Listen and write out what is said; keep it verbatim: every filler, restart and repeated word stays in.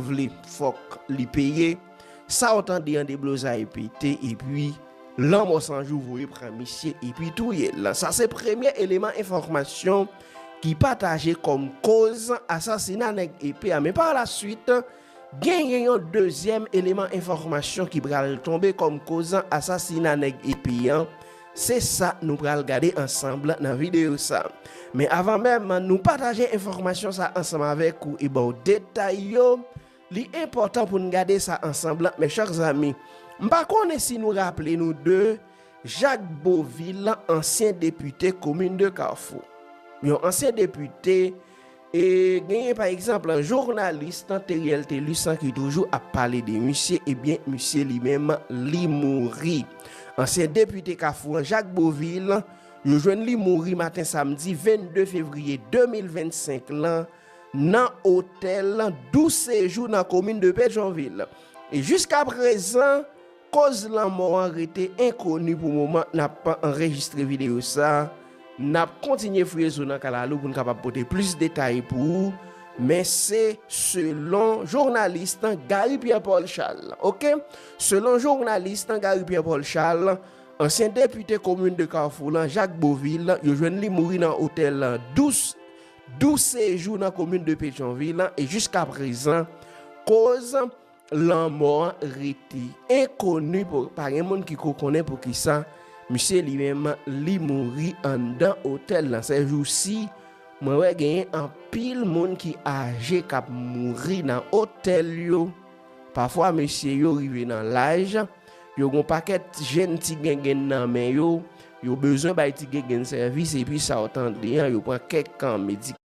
vle, fòk li peye. Sa w tande an, deblozay pete, epi lanmò san jou voye pran misye epi touye l. Sa se premye eleman enfòmasyon ki pataje kòm koz asasina nèg epe a. Men pa la swit, genyen yon dezyèm eleman enfòmasyon ki pral tonbe kòm koz asasina nèg epe an. Se sa nou pral gade ansanm nan videyo sa. Men avan menm nou pataje enfòmasyon sa ansanm avèk ou e ba w detay yo, li enpòtan pou n gade sa ansanm, mes chers amis. M pa konnen si nou raple nou de Jak Bovil, ansyen depite komin de Kafou. Yon ansyen depite, e genyen pa egzanp jounalis Teriel Thelus ki toujou ap pale de misye, ebyen misye li menm li mouri. Ansyen depite Kafou an, Jak Bovil, yo jwenn li mouri maten samdi vennde fevriye de mil vennsenk lan nan otèl Douz Sejou nan komin de Petyonvil. E jiska prezan, koz lanmò an rete enkoni pou moman n ap anrejistre videyo sa. N ap kontinye fouye zo nan kalalou pou n kapab pote plis detay pou ou. Men se selon jounalis Gary Pierre Paul Charles. Oke? Selon jounalis Gary Pierre Paul Charles, ansyen depite komin de Kafou lan, Jak Bovil, yo jwenn li mouri nan otèl Douz, Douz Sejou nan komin de Petyonvil lan, e jiska prezan, koz lanmò an rete enkoni, pou pa gen moun ki ko konnen poukisa misye li menm li mouri anndan otèl lan. Sè jou si, mwen wè genyen anpil moun ki aje k ap mouri nan otèl yo. Pafwa mesye yo rive nan laj, yo gon pakèt jenn ti gengenn nan men yo, yo bezwen bay ti gengenn sèvis, epi sa w tande an, yo pran kèk medikaman